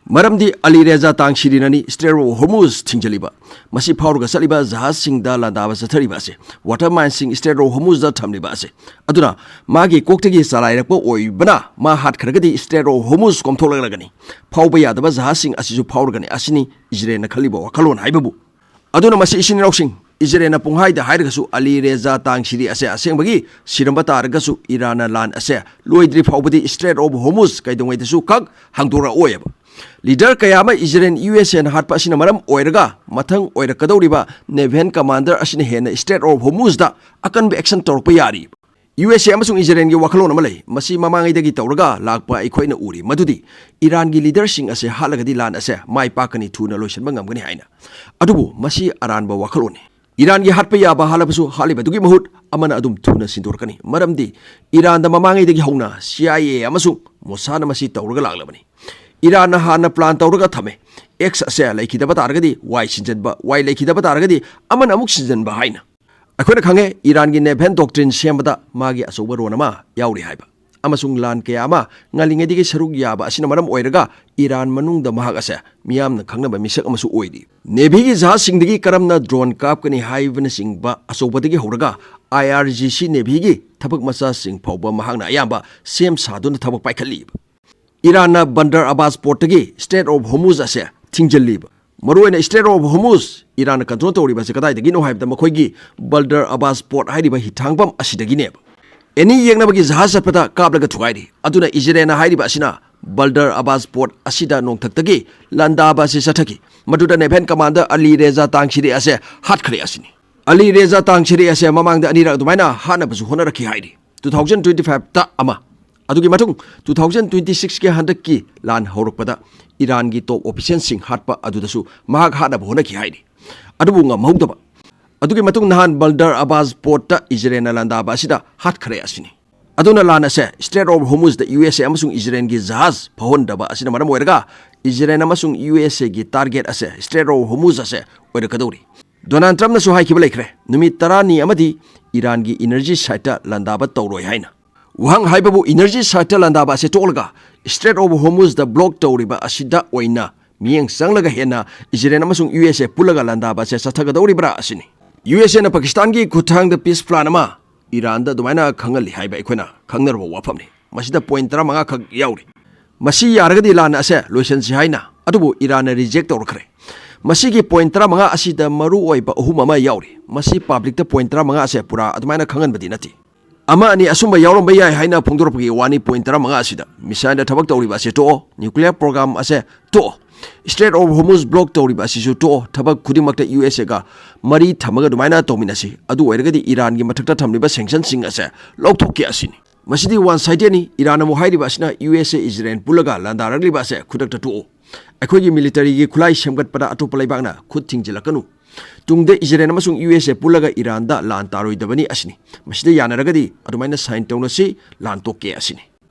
ꯃꯔꯝꯗꯤ ꯑꯂꯤ ꯔꯦꯖꯥ ꯇꯥꯡꯁꯤꯔꯤꯅꯅꯤ Strait of Hormuz ꯊꯤꯡꯖꯤꯜꯂꯤꯕ꯫ ꯃꯁꯤ ꯐꯥꯎꯔꯒ ꯆꯠꯂꯤꯕ ꯖꯍꯥꯖꯁꯤꯡꯗ ꯂꯥꯟꯗꯥꯕ ꯆꯠꯊꯔꯤꯕ ꯑꯁꯦ, water mine ꯁꯤꯡ Strait of Hormuz ꯗ ꯊꯝꯂꯤꯕ ꯑꯁꯦ꯫ ꯑꯗꯨꯅ ꯃꯥꯒꯤ ꯀꯣꯛꯇꯒꯤ ꯆꯂꯥꯏꯔꯛꯄ ꯑꯣꯏꯕꯅ ꯃꯥ ꯍꯥꯠꯈ꯭ꯔꯒꯗꯤ Strait of Hormuz ꯀꯣꯝꯊꯣꯛꯂꯛꯂꯒꯅꯤ꯫ ꯐꯥꯎꯕ ꯌꯥꯗꯕ ꯖꯍꯥꯖꯁꯤꯡ ꯑꯁꯤꯁꯨ ꯐꯥꯎꯔꯒꯅꯤ꯫ ꯑꯁꯤꯅꯤ ꯏꯖꯔꯦꯜꯅ ꯈꯜꯂꯤꯕ ꯋꯥꯈꯜꯂꯣꯟ ꯍꯥꯏꯕꯕꯨ꯫ ꯑꯗꯨꯅ ꯃꯁꯤ ꯏꯆꯤꯟ ꯏꯅꯥꯎꯁꯤꯡ, ꯏꯖꯔꯦꯜꯅ ꯄꯨꯡꯍꯥꯏꯗ ꯍꯥꯏꯔꯒꯁꯨ ꯑꯂꯤ ꯔꯦꯖꯥ ꯇꯥꯡꯁꯤꯔꯤ ꯑꯁꯦ ꯑꯁꯦꯡꯕꯒꯤ ꯁꯤꯔꯝꯕ ꯇꯥꯔꯒꯁꯨ ꯏꯔꯥꯟꯅ ꯂꯥꯟ ꯑꯁꯦ ꯂꯣꯏꯗ꯭ꯔꯤ ꯐꯥꯎꯕꯗꯤ Strait of Hormuz ꯀꯩꯗꯧꯉꯩꯗꯁꯨ ꯈꯛ ꯍꯥꯡꯗꯣꯔꯛꯑꯣꯏꯕ꯫ Leader ꯀꯌꯥ ꯑꯃ ꯏꯖꯔꯦꯜ ꯌꯨ ꯑꯦꯁ ꯑꯦꯅ ꯍꯥꯠꯄ ꯑꯁꯤꯅ ꯃꯔꯝ ꯑꯣꯏꯔꯒ ꯃꯊꯪ ꯑꯣꯏꯔꯛꯀꯗꯧꯔꯤꯕ naval commander ꯑꯁꯤꯅ ꯍꯦꯟꯅ Strait of Hormuz ꯗ ꯑꯀꯟꯕ action ꯇꯧꯔꯛꯄ ꯌꯥꯔꯤ꯫ ꯌꯨ ꯑꯦꯁ ꯑꯦ ꯑꯃꯁꯨꯡ ꯏꯖꯔꯦꯜꯒꯤ ꯋꯥꯈꯜꯂꯣꯟ ꯑꯃ ꯂꯩ꯫ ꯃꯁꯤ ꯃꯃꯥꯡꯉꯩꯗꯒꯤ ꯇꯧꯔꯒ ꯂꯥꯛꯄ ꯑꯩꯈꯣꯏꯅ ꯎꯔꯤ ꯃꯗꯨꯗꯤ ꯏꯔꯥꯟꯒꯤ leader ꯁꯤꯡ ꯑꯁꯦ ꯍꯥꯠꯂꯒꯗꯤ ꯂꯥꯟ ꯑꯁꯦ ꯃꯥꯏ ꯄꯥꯛꯀꯅꯤ, ꯊꯨꯅ ꯂꯣꯏꯁꯤꯟꯕ ꯉꯝꯒꯅꯤ ꯍꯥꯏꯅ꯫ ꯑꯗꯨꯕꯨ ꯃꯁꯤ ꯑꯔꯥꯟꯕ ꯋꯥꯈꯜꯂꯣꯟꯅꯤ꯫ ꯏꯔꯥꯟꯒꯤ ꯍꯥꯠꯄ ꯌꯥꯕ ꯍꯥꯠꯂꯕꯁꯨ ꯍꯥꯠꯂꯤꯕꯗꯨꯒꯤ ꯃꯍꯨꯠ ꯑꯃꯅ ꯑꯗꯨꯝ ꯊꯨꯅ ꯁꯤꯟꯗꯣꯔꯛꯀꯅꯤ꯫ ꯃꯔꯝꯗꯤ ꯏꯔꯥꯟꯗ ꯃꯃꯥꯡꯉꯩꯗꯒꯤ ꯍꯧꯅ ꯁꯤ ꯑꯥꯏ ꯑꯦ ꯑꯃꯁꯨꯡ ꯃꯣꯁꯥꯗ ꯃꯁꯤ ꯇꯧꯔꯒ ꯂꯥꯛꯂꯕꯅꯤ꯫ ꯏꯔꯥꯟꯅ ꯍꯥꯟꯅ plan ꯇꯧꯔꯒ ꯊꯝꯃꯦ꯫ X ꯑꯁꯦ ꯂꯩꯈꯤꯗꯕ ꯇꯥꯔꯒꯗꯤ Y ꯁꯤꯟꯖꯟꯕ, Y ꯂꯩꯈꯤꯗꯕ ꯇꯥꯔꯒꯗꯤ ꯑꯃꯅ ꯑꯃꯨꯛ ꯁꯤꯟꯖꯟꯕ ꯍꯥꯏꯅ꯫ ꯑꯩꯈꯣꯏꯅ ꯈꯪꯉꯦ ꯏꯔꯥꯟꯒꯤ naval doctrine ꯁꯦꯝꯕꯗ ꯃꯥꯒꯤ ꯑꯆꯧꯕ role ꯑꯃ ꯌꯥꯎꯔꯤ ꯍꯥꯏꯕ꯫ ꯑꯃꯁꯨꯡ ꯂꯥꯟ ꯀꯌꯥ ꯑꯃ ꯉꯜꯂꯤꯉꯩꯗꯒꯤ ꯁꯔꯨꯛ ꯌꯥꯕ ꯑꯁꯤꯅ ꯃꯔꯝ ꯑꯣꯏꯔꯒ ꯏꯔꯥꯟ ꯃꯅꯨꯡꯗ ꯃꯍꯥꯛ ꯑꯁꯦ ꯃꯤꯌꯥꯝꯅ ꯈꯪꯅꯕ ꯃꯤꯁꯛ ꯑꯃꯁꯨ ꯑꯣꯏꯔꯤ꯫ Navy ꯒꯤ ꯖꯍꯥꯖꯁꯤꯡꯗꯒꯤ ꯀꯔꯝꯅ drone ꯀꯥꯞꯀꯅꯤ ꯍꯥꯏꯕꯅꯆꯤꯡꯕ ꯑꯆꯧꯕꯗꯒꯤ ꯍꯧꯔꯒ I R G C Navy ꯒꯤ ꯊꯕꯛ ꯃꯆꯥꯁꯤꯡ ꯐꯥꯎꯕ ꯃꯍꯥꯛꯅ ꯑꯌꯥꯝꯕ ꯁꯦꯝ ꯁꯥꯗꯨꯅ ꯊꯕꯛ ꯄꯥꯏꯈꯠꯂꯤ꯫ ꯏꯔꯥꯟꯅ ꯕꯟꯗꯔ ꯑꯕꯥꯁ portꯇꯒꯤ Strait of Hormuz ꯑꯁꯦ ꯊꯤꯡꯖꯤꯜꯂꯤꯕ꯫ ꯃꯔꯨꯑꯣꯏꯅ Strait of Hormuz ꯏꯔꯥꯟꯅ control ꯇꯧꯔꯤꯕ ꯑꯁꯤ ꯀꯗꯥꯏꯗꯒꯤꯅꯣ ꯍꯥꯏꯕꯗ ꯃꯈꯣꯏꯒꯤ ꯕꯟꯗꯔ ꯑꯕꯥꯁ port ꯍꯥꯏꯔꯤꯕ ꯍꯤꯊꯥꯡꯐꯝ ꯑꯁꯤꯗꯒꯤꯅꯦꯕ꯫ Any ꯌꯦꯛꯅꯕꯒꯤ ꯖꯍꯥꯖ ꯆꯠꯄꯗ ꯀꯥꯞꯂꯒ ꯊꯨꯒꯥꯏꯔꯤ꯫ ꯑꯗꯨꯅ ꯏꯖꯔꯦꯜꯅ ꯍꯥꯏꯔꯤꯕ ꯑꯁꯤꯅ ꯕꯜꯗꯔ ꯑꯕꯥꯁ ꯄꯣꯔꯠ ꯑꯁꯤꯗ ꯅꯣꯡꯊꯛꯇꯒꯤ ꯂꯥꯟꯗꯥꯕ ꯑꯁꯤ ꯆꯠꯊꯈꯤ꯫ ꯃꯗꯨꯗ ꯅꯦꯚꯦꯜ ꯀꯃꯥꯟꯗꯔ ꯑꯂꯤ ꯔꯦꯖꯥ ꯇꯥꯡꯁꯤꯔꯤ ꯑꯁꯦ ꯍꯥꯠꯈ꯭ꯔꯦ ꯑꯁꯤꯅꯤ꯫ ꯑꯂꯤ ꯔꯦꯖꯥ ꯇꯥꯡꯁꯤꯔꯤ ꯑꯁꯦ ꯃꯃꯥꯡꯗ ꯑꯅꯤꯔꯛ ꯑꯗꯨꯃꯥꯏꯅ ꯍꯥꯠꯅꯕꯁꯨ ꯍꯣꯠꯅꯔꯛꯈꯤ ꯍꯥꯏꯔꯤ꯫ Two thousand twenty five ꯇ ꯑꯃ, ꯑꯗꯨꯒꯤ ꯃꯇꯨꯡ two thousand twenty six ꯀꯤ ꯍꯟꯗꯛꯀꯤ ꯂꯥꯟ ꯍꯧꯔꯛꯄꯗ ꯏꯔꯥꯟꯒꯤ ꯇꯣꯞ ꯑꯣꯐꯤꯁꯤꯌꯦꯜꯁꯤꯡ ꯍꯥꯠꯄ ꯑꯗꯨꯗꯁꯨ ꯃꯍꯥꯛ ꯍꯥꯠꯅꯕ ꯍꯣꯠꯅꯈꯤ ꯍꯥꯏꯔꯤ꯫ ꯑꯗꯨꯕꯨ ꯉꯝꯍꯧꯗꯕ꯫ ꯑꯗꯨꯒꯤ ꯃꯇꯨꯡ ꯅꯍꯥꯟ ꯕꯜꯗꯔ ꯑꯕꯥꯁ ꯄꯣꯔꯠꯇ ꯏꯖꯔꯦꯜꯅ ꯂꯥꯟꯗꯥꯕ ꯑꯁꯤꯗ ꯍꯥꯠꯈ꯭ꯔꯦ ꯑꯁꯤꯅꯤ꯫ ꯑꯗꯨꯅ ꯂꯥꯟ ꯑꯁꯦ ꯁ꯭ꯇ꯭ꯔꯦꯠ ꯑꯣꯐ ꯍꯣꯔꯃꯨꯖꯗ ꯌꯨ ꯑꯦꯁ ꯑꯦ ꯑꯃꯁꯨꯡ ꯏꯖꯔꯦꯜꯒꯤ ꯖꯍꯥꯖ ꯐꯥꯎꯍꯟꯗꯕ ꯑꯁꯤꯅ ꯃꯔꯝ ꯑꯣꯏꯔꯒ ꯏꯖꯔꯦꯜ ꯑꯃꯁꯨꯡ ꯌꯨ ꯑꯦꯁ ꯑꯦꯒꯤ ꯇꯥꯔꯒꯦꯠ ꯑꯁꯦ ꯁ꯭ꯇ꯭ꯔꯦꯠ ꯑꯣꯐ ꯍꯣꯔꯃꯨꯖ ꯑꯁꯦ ꯑꯣꯏꯔꯛꯀꯗꯧꯔꯤ꯫ ꯗꯣꯅꯥꯜꯗ ꯇ꯭ꯔꯝꯞꯅꯁꯨ ꯍꯥꯏꯈꯤꯕ ꯂꯩꯈ꯭ꯔꯦ, ꯅꯨꯃꯤꯠ ꯇꯔꯥꯅꯤ ꯑꯃꯗꯤ ꯏꯔꯥꯟꯒꯤ ꯏꯅꯔꯖꯤ ꯁꯥꯏꯠꯇ ꯂꯥꯟꯗꯥꯕ ꯇꯧꯔꯣꯏ ꯍꯥꯏꯅ꯫ ꯋꯥꯍꯪ ꯍꯥꯏꯕꯕꯨ, ꯏꯅꯔꯖꯤ ꯁꯥꯏꯠꯇ ꯂꯥꯟꯗꯥꯕ ꯑꯁꯦ ꯇꯣꯛꯂꯒ ꯁ꯭ꯇ꯭ꯔꯦꯠ ꯑꯣꯐ ꯍꯣꯔꯃꯨꯖꯗ ꯕ꯭ꯂꯣꯛ ꯇꯧꯔꯤꯕ ꯑꯁꯤꯗ ꯑꯣꯏꯅ ꯃꯤꯠꯌꯦꯡ ꯆꯪꯂꯒ ꯍꯦꯟꯅ ꯏꯖꯔꯦꯜ ꯑꯃꯁꯨꯡ ꯌꯨ ꯑꯦꯁ ꯑꯦ ꯄꯨꯜꯂꯒ ꯂꯥꯟꯗꯥꯕ ꯑꯁꯦ ꯆꯠꯊꯒꯗꯧꯔꯤꯕ꯭ꯔꯥ ꯑꯁꯤꯅꯤ꯫ ꯌꯨ ꯑꯦꯁ ꯑꯦꯅ ꯄꯥꯀꯤꯁꯇꯥꯟꯒꯤ ꯈꯨꯠꯊꯥꯡꯗ ꯄꯤꯁ ꯄ꯭ꯂꯥꯟ ꯑꯃ ꯏꯔꯥꯟꯗ ꯑꯗꯨꯃꯥꯏꯅ ꯈꯪꯍꯜꯂꯤ ꯍꯥꯏꯕ ꯑꯩꯈꯣꯏꯅ ꯈꯪꯅꯔꯕ ꯋꯥꯐꯝꯅꯤ꯫ ꯃꯁꯤꯗ ꯄꯣꯏꯟꯠ ꯇꯔꯥꯃꯉꯥ ꯈꯛ ꯌꯥꯎꯔꯤ꯫ ꯃꯁꯤ ꯌꯥꯔꯒꯗꯤ ꯂꯥꯟ ꯑꯁꯦ ꯂꯣꯏꯁꯤꯟꯁꯤ ꯍꯥꯏꯅ, ꯑꯗꯨꯕꯨ ꯏꯔꯥꯟꯅ ꯔꯤꯖꯦꯛ ꯇꯧꯔꯛꯈ꯭ꯔꯦ꯫ ꯃꯁꯤꯒꯤ ꯄꯣꯏꯟꯠ ꯇꯔꯥꯃꯉꯥ ꯑꯁꯤꯗ ꯃꯔꯨ ꯑꯣꯏꯕ ꯑꯍꯨꯝ ꯑꯃ ꯌꯥꯎꯔꯤ꯫ ꯃꯁꯤ ꯄꯕ꯭ꯂꯤꯛꯇ ꯄꯣꯏꯟꯠ ꯇꯔꯥꯃꯉꯥ ꯑꯁꯦ ꯄꯨꯔꯥ ꯑꯗꯨꯃꯥꯏꯅ ꯈꯪꯍꯟꯕꯗꯤ ꯅꯠꯇꯦ꯫ ꯑꯃ ꯑꯅꯤ ꯑꯁꯨꯝꯕ ꯌꯥꯎꯔꯝꯕ ꯌꯥꯏ ꯍꯥꯏꯅ ꯐꯣꯡꯗꯣꯔꯛꯄꯒꯤ ꯋꯥꯅꯤ꯫ ꯄꯣꯏꯟꯠ ꯇꯔꯥꯃꯉꯥ ꯑꯁꯤꯗ ꯃꯤꯁꯥꯏꯜꯗ ꯊꯕꯛ ꯇꯧꯔꯤꯕ ꯑꯁꯤ ꯇꯣꯛꯑꯣ, ꯅ꯭ꯌꯨꯀ꯭ꯂꯤꯌꯔ ꯄ꯭ꯔꯣꯒ꯭ꯔꯥꯝ ꯑꯁꯦ ꯇꯣꯛꯑꯣ, ꯁ꯭ꯇ꯭ꯔꯦꯠ ꯑꯣꯐ ꯍꯣꯔꯃꯨꯖ ꯕ꯭ꯂꯣꯛ ꯇꯧꯔꯤꯕ ꯑꯁꯤꯁꯨ ꯇꯣꯛꯑꯣ, ꯊꯕꯛ ꯈꯨꯗꯤꯡꯃꯛꯇ ꯌꯨ ꯑꯦꯁ ꯑꯦꯒ ꯃꯔꯤ ꯊꯝꯃꯒ ꯑꯗꯨꯃꯥꯏꯅ ꯇꯧꯃꯤꯟꯅꯁꯤ꯫ ꯑꯗꯨ ꯑꯣꯏꯔꯒꯗꯤ ꯏꯔꯥꯟꯒꯤ ꯃꯊꯛꯇ ꯊꯝꯂꯤꯕ ꯁꯦꯡꯁꯟꯁꯤꯡ ꯑꯁꯦ ꯂꯧꯊꯣꯛꯀꯦ ꯑꯁꯤꯅꯤ꯫ ꯃꯁꯤꯗꯤ ꯋꯥꯟ ꯁꯥꯏꯗꯦꯠꯅꯤ꯫ ꯏꯔꯥꯟ ꯑꯃꯨꯛ ꯍꯥꯏꯔꯤꯕ ꯑꯁꯤꯅ ꯌꯨ ꯑꯦꯁ ꯑꯦ ꯏꯖꯔꯦꯜ ꯄꯨꯜꯂꯒ ꯂꯥꯟꯗꯥꯔꯛꯂꯤꯕ ꯑꯁꯦ ꯈꯨꯗꯛꯇ ꯇꯣꯛꯑꯣ꯫ ꯑꯩꯈꯣꯏꯒꯤ ꯃꯤꯂꯤꯇꯔꯤꯒꯤ ꯈꯨꯠꯂꯥꯏ ꯁꯦꯝꯒꯠꯄꯗ ꯑꯇꯣꯞꯄ ꯂꯩꯕꯥꯛꯅ ꯈꯨꯠ ꯊꯤꯡꯖꯤꯜꯂꯛꯀꯅꯨ꯫ ꯇꯨꯡꯗ ꯏꯖꯔꯦꯜ ꯑꯃꯁꯨꯡ ꯌꯨ ꯑꯦꯁ ꯑꯦ ꯄꯨꯜꯂꯒ ꯏꯔꯥꯟꯗ ꯂꯥꯟ ꯇꯥꯔꯣꯏꯗꯕꯅꯤ ꯑꯁꯤꯅꯤ꯫ ꯃꯁꯤꯗ ꯌꯥꯅꯔꯒꯗꯤ ꯑꯗꯨꯃꯥꯏꯅ ꯁꯥꯏꯟ ꯇꯧꯅꯁꯤ, ꯂꯥꯟ ꯇꯣꯛꯀꯦ ꯑꯁꯤꯅꯤ꯫